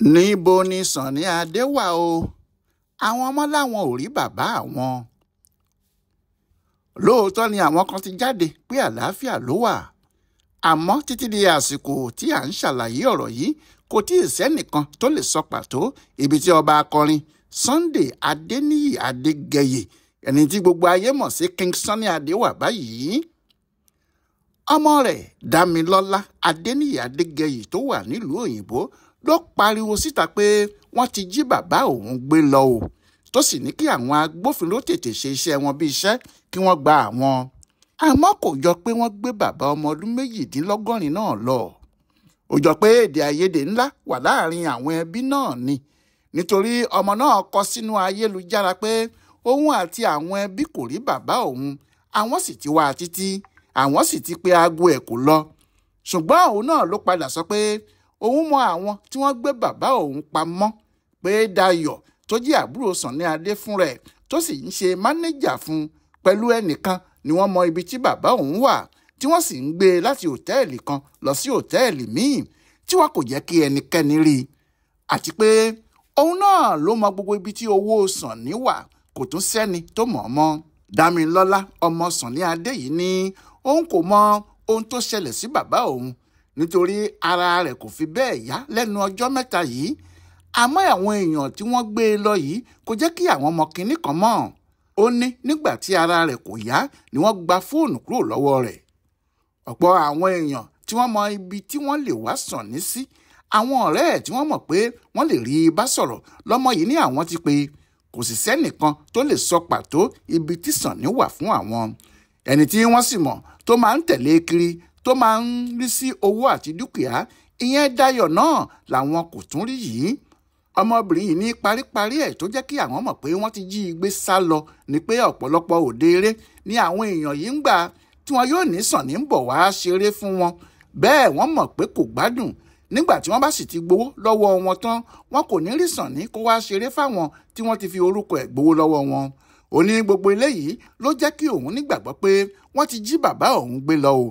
Níbo ni Sunny Adé wà o? Àwọn ọmọ làwọn ò rí bàbá àwọn. Lóòótọ́ ni àwọn kan ti jáde pé àlàáfíà ló wà, àmọ́ títí di àsìkò tí à ń ṣàlàyé ọ̀rọ̀ yìí kò tí ì sẹ́nìkan tó lè sọ pàtó ibi tí ọba akọrin Sunday Adéníyì Adégẹyè, ẹni tí gbogbo ayé mọ̀ sí King Sunny Adé, wà báyìí. Ọmọ rẹ̀ Dámilọ́lá Adéníyì Adégẹyè tó wà nílùú òyìnbó ló pariwo síta pé wọ́n ti jí bàbá òun gbé lọ o, tó sì ní kí àwọn agbófinró tètè ṣe iṣẹ́ wọn bí iṣẹ́ kí wọ́n gba àwọn. Àmọ́ kò jọ pé wọ́n gbé bàbá ọmọ ọdún 78 náà lọ. Ó jọ pé èdè àìyedè ńlá wà láàrin àwọn ẹbí náà ni, nítorí ọmọ náà kọ sínú ayélujára pé òun àti àwọn ẹbí kò rí bàbá òun, àwọn sì ti wá a títí, àwọn sì ti pe aago ẹ̀ kò lọ. Ṣùgbọ́n òun náà ló padà sọ pé òun mọ àwọn tí wọ́n gbé bàbá òun pamọ́, pé Dayọ̀ tó jẹ́ àbúrò Sunny Adé fún rẹ̀ tó sì ń ṣe mánéjà fún pẹ̀lú ẹnìkan ni wọ́n mọ ibi tí bàbá òun wà, tí wọ́n sì ń gbé e láti òtẹ́ẹ̀lì kan lọ sí òtẹ́ẹ̀lì míì tí wọn kò jẹ́ kí ẹnikẹ́ni rí i, àti pé òun náà ló mọ gbogbo ibi tí owó Sunny wà, kò tún sẹ́ni tó mọ̀ ọ́ mọ́. Dámilọ́lá ọmọ Sunny Adé yìí ní òun kò mọ ohun tó ṣẹlẹ̀ sí bàbá òun nítorí ara rẹ̀ kò fi bẹ́ẹ̀ yá lẹ́nu ọjọ́ mẹ́ta yìí. Àmọ́ àwọn èèyàn tí wọ́n gbé e lọ yìí kò jẹ́ kí àwọn ọmọ kinní kan mọ̀. Ó ní nígbà tí ara rẹ̀ kò yá ni wọ́n gba fóònù kúrò lọ́wọ́ rẹ̀. Ọ̀pọ̀ àwọn èèyàn tí wọ́n mọ ibi tí wọ́n lè wá Sunny sí, àwọn ọ̀rẹ́ ẹ̀ tí wọ́n mọ̀ pé wọ́n lè rí i bá sọ̀rọ̀ lọ́mọ yìí ní àwọn ti pé kò sì sẹ́nìkan tó lè sọ pàtó ibi tí Sunny wà fún àwọn. Ẹni tí wọ́n sì mọ̀ tó máa ń tẹ̀lé kiri tó máa ń rí sí owó àti dúkìá, ìyẹn Dayọ̀ náà làwọn kò tún rí yìí. Ọmọbìnrin yìí ní paríparí ẹ̀ tó jẹ́ kí àwọn mọ̀ pé wọ́n ti jí i gbé sá lọ ni pé ọ̀pọ̀lọpọ̀ òde eré ni àwọn èèyàn yìí ń gbà tí wọn yóò ní Sunny ń bọ̀ wá ṣeré fún wọn. Bẹ́ẹ̀ wọ́n mọ̀ pé kò gbádùn. Nígbà tí wọ́n bá sì ti gbowó lọ́wọ́ wọn tán, wọn kò ní rí Sunny kó wá ṣeré fáwọn tí wọ́n ti fi orúkọ ẹ̀ gbowó lọ́wọ́ wọn. Ó ní gbogbo eléyìí ló jẹ́ kí òun nígbàgbọ́ pé wọ́n ti jí bàbá òun gbé lọ o.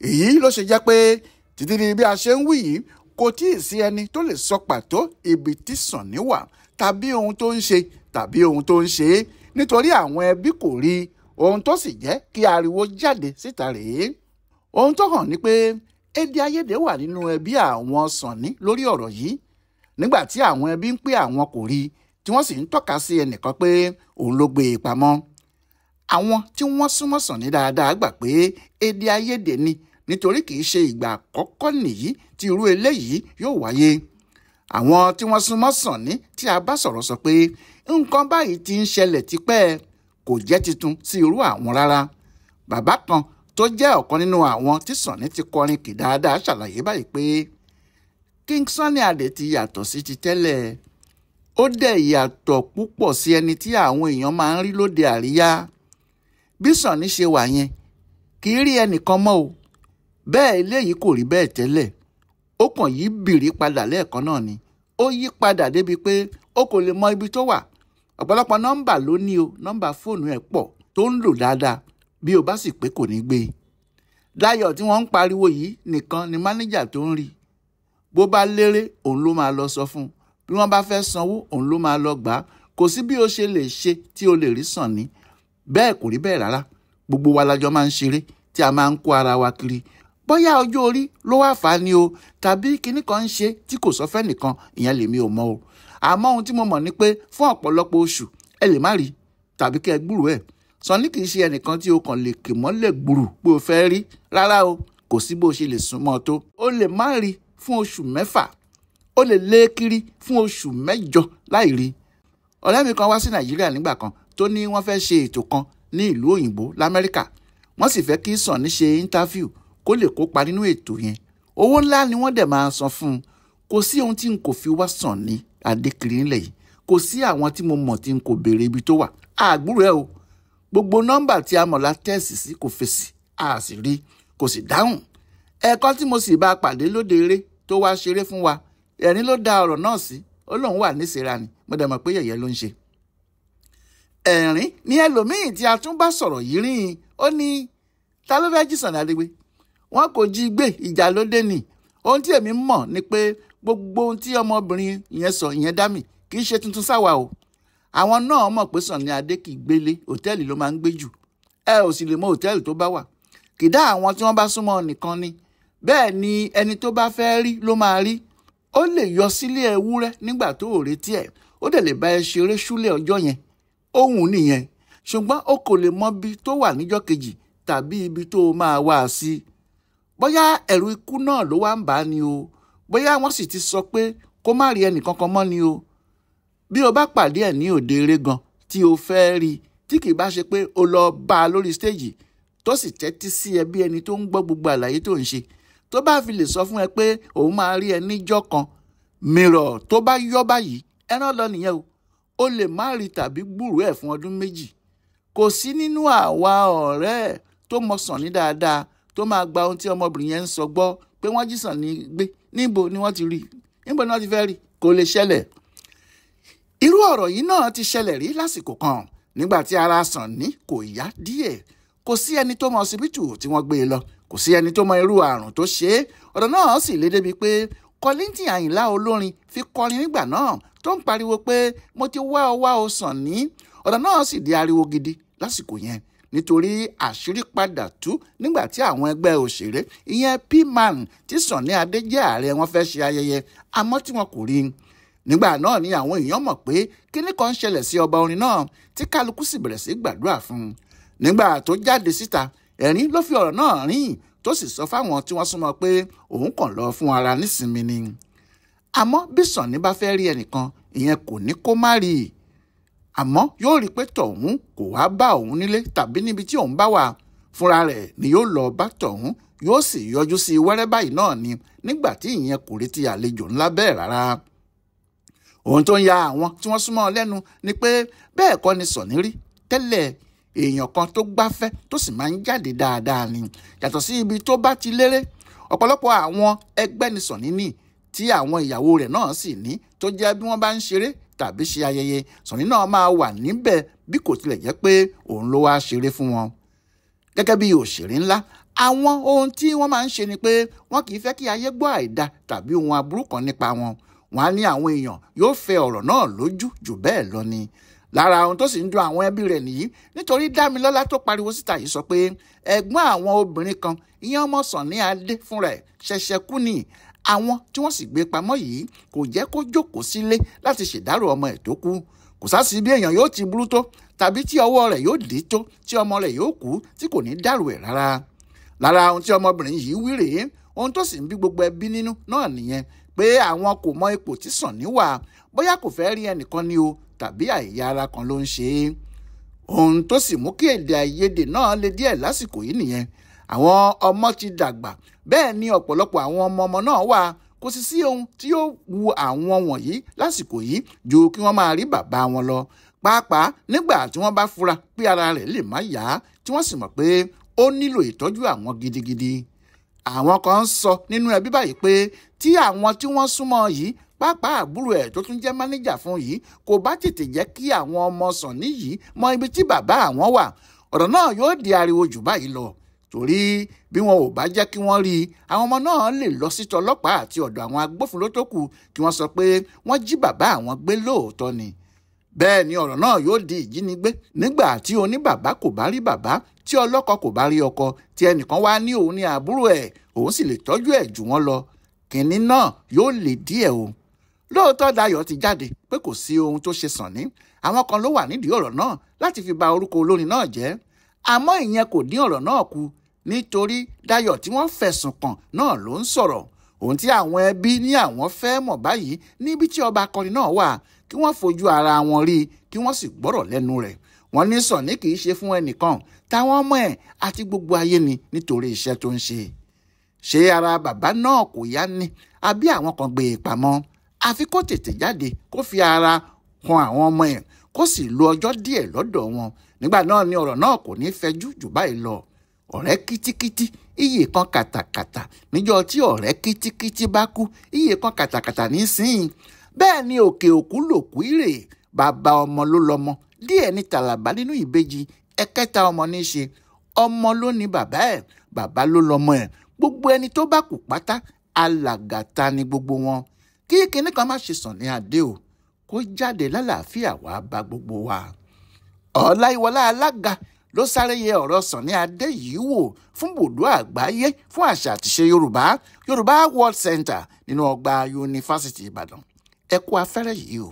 Èyí ló ṣe jẹ́ pé títí di bí a ṣe ń wí yìí kò tí ì sí ẹni tó lè sọ pàtó ibi tí Sunny wà tàbí ohun tó ń ṣe tàbí ohun tó ń ṣe é, nítorí àwọn ẹbí kò rí ohun tó sì jẹ́ kí ariwo jáde síta rèé. Ohun tó hàn ni pé èdè àìyedè wà nínú ẹbí àwọn Sunny lórí ọ̀rọ̀ yìí, nígbà tí àwọn ẹbí ń pé àwọn kò rí tí wọ́n sì ń tọ́ka sí ẹnìkan pé òun ló gbé e pamọ́. Àwọn tí wọ́n súnmọ́ Sunny dáadáa gbà pé èdè àìyedè ni, nítorí kì í ṣe ìgbà àkọ́kọ́ nìyí tí irú eléyìí yóò wáyé. Àwọn tí wọ́n súnmọ́ Sunny tí a bá sọ̀rọ̀ sọ pé nǹkan báyìí ti ń ṣẹlẹ̀ tipẹ́, kò jẹ́ tuntun sí irú àwọn rárá. Bàbá kan tó jẹ́ ọ̀kan nínú àwọn tí Sunny ti kọrin kì dáadáa ṣàlàyé báyìí pé King Sunny Adé ti yàtọ̀ sí ti tẹ́lẹ̀, ó dẹ̀ yàtọ̀ púpọ̀ sí ẹni tí àwọn èèyàn máa ń rí lóde àríyá. Bí Sunny ṣe wà yẹn kì í rí ẹnìkan mọ́ o, bẹ́ẹ̀ eléyìí kò rí bẹ́ẹ̀ tẹ́lẹ̀. Ó kàn yí bìrì padà lẹ́ẹ̀kan náà ni. Ó yí padà débi pé ó kò lè mọ ibi tó wà. Ọ̀pọ̀lọpọ̀ nọ́mbà ló ní o, nọ́mbà fóònù ẹ̀ pọ̀ tó ń lò dáadáa, bí o bá sì pé kò ní gbé e. Dayọ̀ tí wọ́n ń pariwo yìí nìkan ni mánéjà tó ń rí. Bó bá léré òun ló máa lọ sọ fún un, bí wọ́n bá fẹ́ sanwó òun ló máa lọ gbà á. Kò sí bí o ṣe lè ṣe tí o lè rí Sunny. Bẹ́ẹ̀ kò rí bẹ́ẹ̀ rárá. Gbogbo wa lájọ máa ń ṣeré tí a máa ń kó ara wa kiri. Bóyá ọjọ́ orí ló wá fà á ni o, tàbí kinní kan ń ṣe tí kò sọ fẹ́ nìkan, ìyẹn lèmi ò mọ̀ o. Àmọ́ ohun tí mo mọ̀ ni pé fún ọ̀pọ̀lọpọ̀ oṣù ẹ lè má rí tàbí kí ẹ gbúrò ẹ̀. Sunny kì í ṣe ẹnìkan tí o kàn lè kì mọ́lẹ̀ gbùrù pé o fẹ́ rí rárá o, kò sí bó ṣe lè súnmọ́ tó. O lè má rí fún oṣù 6, o lè lé kiri fún oṣù 8 láì rí. Ọ̀rẹ́ mi kan wá sí Nàìjíríà nígbà kan tó ní wọ́n fẹ́ ṣe ètò kan ní ìlú òyìnbó l'Amẹ́ríkà, wọ́n sì fẹ́ kí Sunny ṣe íńtáfíù kó lè kópa nínú ètò yẹn. Owó ńlá ni wọ́n dẹ̀ máa san fún un. Kò sí ohun tí n kò fi wá Sunny Adé kiri nílẹ̀ yìí, kò sí àwọn tí mo mọ̀ tí n kò béèrè ibi tó wà. Àgbúrò ẹ o, gbogbo nọ́mbà tí a mọ̀ la tẹ́ẹ̀sì sí kò fèsì, a sì rí kò sì dáhùn. Ẹ̀ẹ̀kan tí mo sì bá a pàdé lóde eré tó wá ṣeré fún wa, ẹ̀rín ló da ọ̀rọ̀ náà sí, ó lóun wà nísìra ni, mo dẹ̀ mọ̀ pé yẹ̀yẹ́ ló ń ṣe. Ẹ̀rín ni ẹlòmíì tí a tún bá sọ̀rọ̀ yìí rìn, ó ní ta ló fẹ́ jí Sunny Adé gbé? Wọn kò jí gbé, ìjà ló dé ni. Ohun tí èmi mọ̀ ni pé Gbogbo ohun tí ọmọbìnrin yẹn sọ ìyẹn Dámì kì í ṣe tuntun sáwa o. Àwọn náà mọ̀ pé Sunny Adé kì í gbélé, hòtẹ́ẹ̀lì ló máa ń gbé jù. Ẹ ò sì lè mọ hòtẹ́ẹ̀lì tó bá wà. Kìdá àwọn tí wọ́n bá súnmọ́ nìkan ni. Bẹ́ẹ̀ ni ẹni tó bá fẹ́ rí ló máa rí. Ó lè yọ sílé ewúrẹ́ nígbà tó ò retí ẹ̀, ó dẹ̀ lè bá ẹ ṣeré ṣúlẹ̀ ọjọ́ yẹn. Ohun nìyẹn. Ṣùgbọ́n o kò lè mọ ibi tó wà níjọ́ kejì tàbí ibi tó o máa wá a sí. Bóyá ẹ̀rù ikú náà ló wá ń bà á ni o. Bóyá wọ́n sì ti sọ pé kó má rí ẹnì kankan mọ́ ni o. Bí o bá pàdé ẹ̀ ní òde eré gan tí o fẹ́ rí, tí kì í bá ṣe pé o lọ bá a lórí stéèjì tó sì tẹ́tí sí ẹ bí ẹni tó ń gbọ́ gbogbo àlàyé tó ń ṣe, tó bá fi lè sọ fún ẹ pé òun máa rí ẹ níjọ́ kan, mìíràn tó bá yọ́ báyìí, ẹran lọ nìyẹn o. O lè má rí tàbí gbúròó ẹ̀ fún ọdún 2. Kò sí nínú àwa ọ̀rẹ́ ẹ̀ tó mọ Sunny dáadáa tó máa gba ohun tí ọmọbìnrin yẹn ń sọ gbọ́ pé wọ́n jí Sunny gbé. Níbo ni wọ́n ti rí? Níbo ni wọ́n ti fẹ́ rí? Kò lè ṣẹlẹ̀. Irú ọ̀rọ̀ yìí náà ti ṣẹlẹ̀ rí lásìkò kan nígbà tí ara Sunny kò yá díẹ̀. Kò sí ẹni tó mọ ọsibítù tí wọ́n gbé e lọ. Kò sí ẹni tó mọ irú àrùn tó ṣe é. Ọ̀rọ̀ náà sì lé débi pé Kollington Àyìnlá olórin fi kọrin nígbà náà tó ń pariwo pé mo ti wá ọ wá o Sunny. Ọ̀rọ̀ náà sì di ariwo gidi lásìkò yẹn nítorí àṣírí padà tú nígbà tí àwọn ẹgbẹ́ òṣèré ìyẹn P-Man tí Sunny Adé jẹ́ ààrẹ wọn fẹ́ ṣe ayẹyẹ àmọ́ tí wọn kò rí i. Nígbà náà ni àwọn èèyàn mọ̀ pé kíní kan ń ṣẹlẹ̀ sí ọba orin náà tí kálukú sì bẹ̀rẹ̀ sí gbàdúrà fún un. Nígbà tó jáde síta, ẹ̀rín ló fi ọ̀rọ̀ náà rìn tó sì sọ fáwọn tí wọ́n súnmọ́ pé òun kàn lọ fún ara nísinmi ni. Àmọ́ bí Sunny bá fẹ́ rí ẹnìkan, ìyẹn kò ní kó má rí i. Àmọ́ yóò rí pé tọ̀hún kò wá bá òun nílé tàbí níbi tí òun bá wà. Fúnra rẹ̀ ni yóò lọ bá tọ̀hún, yóò sì yọjú sí wẹ́rẹ́ báyìí náà ni nígbà tí ìyẹn kò retí àlejò ńlá bẹ́ẹ̀ rárá. Ohun tó ń ya àwọn tí wọ́n súnmọ́ lẹ́nu ni pé bẹ́ẹ̀ kọ́ ni Sunny rí tẹ́lẹ̀. Èèyàn kan tó gbáfẹ́ tó sì máa ń jáde dáadáa ni. Yàtọ̀ sí ibi tó bá ti léré, ọ̀pọ̀lọpọ̀ àwọn ẹgbẹ́ ni Sunny ní tí àwọn ìyàwó rẹ̀ náà sì ní tó jẹ́ bí wọ́n bá ń ṣeré tàbí ṣe ayẹyẹ, Sunny náà máa wà níbẹ̀ bí kò tilẹ̀ jẹ́ pé òun ló wá ṣeré fún wọn. Gẹ́gẹ́ bí òṣèré ńlá, àwọn ohun tí wọ́n máa ń ṣe ni pé wọ́n kì í fẹ́ kí ayé gbọ́ àìda tàbí ohun aburú kan nípa wọn. Wọ́n á ní àwọn èèyàn yóò fẹ́ ọ̀rọ̀ náà lójú jù bẹ́ẹ̀ lọ ni. Lára ohun tó sì ń dùn àwọn ẹbí rẹ̀ nìyí nítorí Dámilọ́lá tó pariwo síta yìí sọ pé ẹ̀gbọ́n àwọn obìnrin kan ìyẹn ọmọ Sunny Adé fúnra ẹ̀ ṣẹ̀ṣẹ̀ kú ni. Àwọn tí wọ́n sì gbé pamọ́ yìí kò jẹ́ kó jókòó sílé láti ṣèdárò ọmọ ẹ̀ tó kú. Kò sá sí bí èèyàn yóò ti burú tó tàbí tí ọwọ́ rẹ̀ yóò dí tó tí ọmọ rẹ̀ yóò kú tí kò ní dárò ẹ̀ rárá. Lára ohun tí ọmọbìnrin yìí wí rèé, ohun tó sì ń bí gbogbo ẹbí nínú náà nìyẹn pé àwọn kò mọ ipò tí Sunny wà, bóyá kò fẹ́ rí ẹnìkan ni o tàbí àìyá ara kan ló ń ṣe é. Ohun tó sì mú kí èdè àìyedè náà le díẹ̀ lásìkò yìí nìyẹn. Àwọn ọmọ ti dàgbà, bẹ́ẹ̀ ni ọ̀pọ̀lọpọ̀ àwọn ọmọ ọmọ náà wà. Kò sì sí ohun tí yóò wu àwọn wọ̀nyí lásìkò yìí ju kí wọ́n máa rí bàbá wọn lọ. Pàápàá nígbà tí wọ́n bá fura pé ara rẹ̀ lè má yá, tí wọ́n sì mọ̀ pé ó nílò ìtọ́jú àwọn gidigidi. Àwọn kan ń sọ nínú ẹbí báyìí pé tí àwọn tí wọ́n súnmọ́ yìí, pàápàá àbúrò ẹ̀ tó tún jẹ́ mánéjà fún yìí, kò bá tètè jẹ́ kí àwọn ọmọ Sunny yìí mọ ibi tí bàbá àwọn wà, ọ̀rọ̀ náà yóò di ariwo jù báyìí lọ. Torí bí wọn ò bá jẹ́ kí wọ́n rí i, àwọn ọmọ náà lè lọ sí tọlọ́pàá àti ọ̀dọ̀ àwọn agbófinró tó kù kí wọ́n sọ pé wọ́n jí bàbá àwọn gbé lóòótọ́ ni. Bẹ́ẹ̀ ni ọ̀rọ̀ náà yóò di ìjínigbé nígbà tí oníbàbá kò bá rí bàbá, tí ọlọ́kọ kò bá rí ọkọ, tí ẹnìkan wá ní òun ní àbúrò ẹ̀, òun sì lè tọ́jú ẹ̀ jù wọ́n lọ. Kìnní náà yóò lè díẹ̀ o. Lóòótọ́ Dayọ̀ ti jáde pé kò sí ohun tó ṣe Sunny. Àwọn kan ló wà nídìí ọ̀rọ̀ náà láti fi ba orúkọ olórin náà jẹ́. Àmọ́ ìyẹn kò dín ọ̀rọ̀ náà kù nítorí Dayọ̀ tí wọ́n fẹ̀sùn kàn náà ló ń sọ̀rọ̀. Ohun tí àwọn ẹbí ní àwọn fẹ́ mọ̀ báyìí níbi tí ọba akọrin náà wà, kí wọ́n fojú ara wọn rí kí wọ́n sì gbọ́rọ̀ lẹ́nu rẹ̀. Wọ́n ní Sunny kì í ṣe fún ẹnìkan, táwọn ọmọ ẹ̀ àti gbogbo ayé ni nítorí iṣẹ́ tó ń ṣe. Ṣé ara bàbá náà kò yá ni àbí àwọn kan gbé e pamọ́? Àfi kó tètè jáde kó fi ara kan àwọn ọmọ ẹ̀ kó sì lo ọjọ́ díẹ̀ lọ́dọ̀ wọn. Nígbà náà ni ọ̀rọ̀ náà kò ní fẹjú jù báyìí lọ. Ọ̀rẹ́ kítíkítí iye kan kàtàkàtà níjọ́ tí ọ̀rẹ́ kítíkítí bá kú iye kan kàtàkàtà nísìnyí. Bẹ́ẹ̀ ni òkè òkú lòkú ìrè, bàbá ọmọ ló lọ́mọ, díẹ̀ ní tàlàbà nínú ìbejì, ẹ̀kẹta ọmọ ní í ṣe, ọmọ ló ní bàbá ẹ̀, bàbá ló lọ́mọ ẹ̀. Gbogbo ẹni tó bá kú pátá alàgàtà ni gbogbo wọn. Kí kinní kan má ṣe Sunny Adé o, kó jáde lálàáfíà wá bá gbogbo wa. Ọláyíwọlá Alága ló sáré yẹ ọ̀rọ̀ Sunny Adé yìí wò fún bùdó àgbáyé fún àṣà àtìṣe Yorùbá, Yorùbá World Center, nínú ọgbà Yunifásitì Ìbàdàn. Ẹ kú afẹ́rẹ́ yìí o.